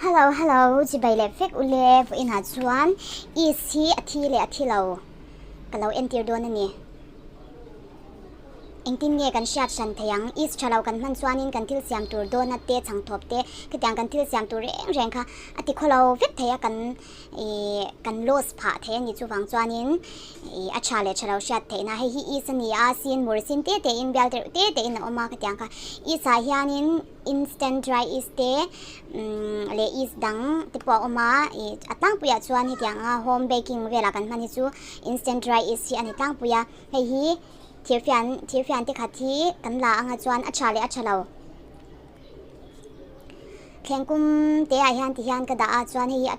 Hello hello chibai leh vek ule vawiinah chuan is hi a thi leh a thi lo ka lo entir dawn a ni. Engtin nge kan hriat hran thei ang? Is tha lo kan hman chuanin kan thil siam tur donut te chhangthawp te khitiang kan thil siam tur reng reng kha a ti khawlo vek thei a kan ih kan loss phah thei a ni chuvang chuanin ih a tha leh tha lo hriat theihna hei hi is a ni a sin mur sin te te in bial tereuh te te in a awm a khitiang kha is ah hianin instant dry yeast te umm leh yeast dang te pawh a awm a ih a tlangpuiah chuan hetiang a home baking velah kan hman hi chu instant dry yeast hi a ni tlangpui a hei hi thirfian thirfian te khat hi kan la anga chuan a tha leh a tha lo. Thleng kum te ah hian ti hian ka dah a chuan hei hi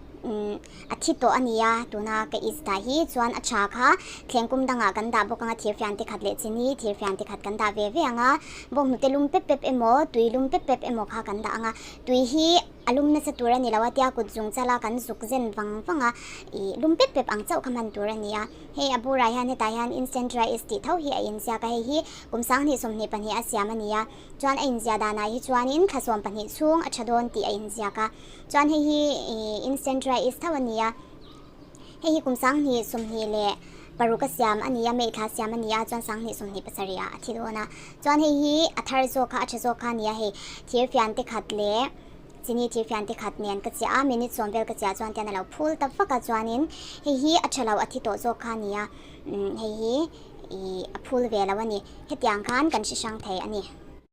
a thi tawh a ni a tuna ka is dah hi chuan a tha kha thleng kum dangah kan dah bawk anga thirfian te khat leh chini thirfian te khat kan dah ve ve ang a bawnghnute lum pep pep emaw tui lum pep pep emaw kha kan dah ang a tui hi A lum nasa tur a ni lo a tia kut zung chala kan zuk zen vang vang a, ih lum pep pep ang chauh kha hman tur a ni a. Hei a burah hian hetah hian instant rice tih tho hi a inziak a, hei hi kum 2022 a siam a ni a, chuan a inziah danah hi chuanin thla 12 chhung a tha dawn tih a inziak a, chuan hei hi ih instant rice tho a ni a. Hei hi kum 2026 a siam a ni a, May thla siam a ni a, chuan 2027 ah a thi dawn a. Chuan hei hi a thar zawk kha a tha zawk kha a ni a, hei thirfian te khat leh chini thirfian te khat nen ka chiah a, minute sawm vel ka chiah chuan tian a lo phul ta vak a, chuanin hei hi a tha lo a thi tawh zawk kha a ni a, hei hi ih a phul ve lo a ni. Hetiang khan kan hre hrang thei a ni.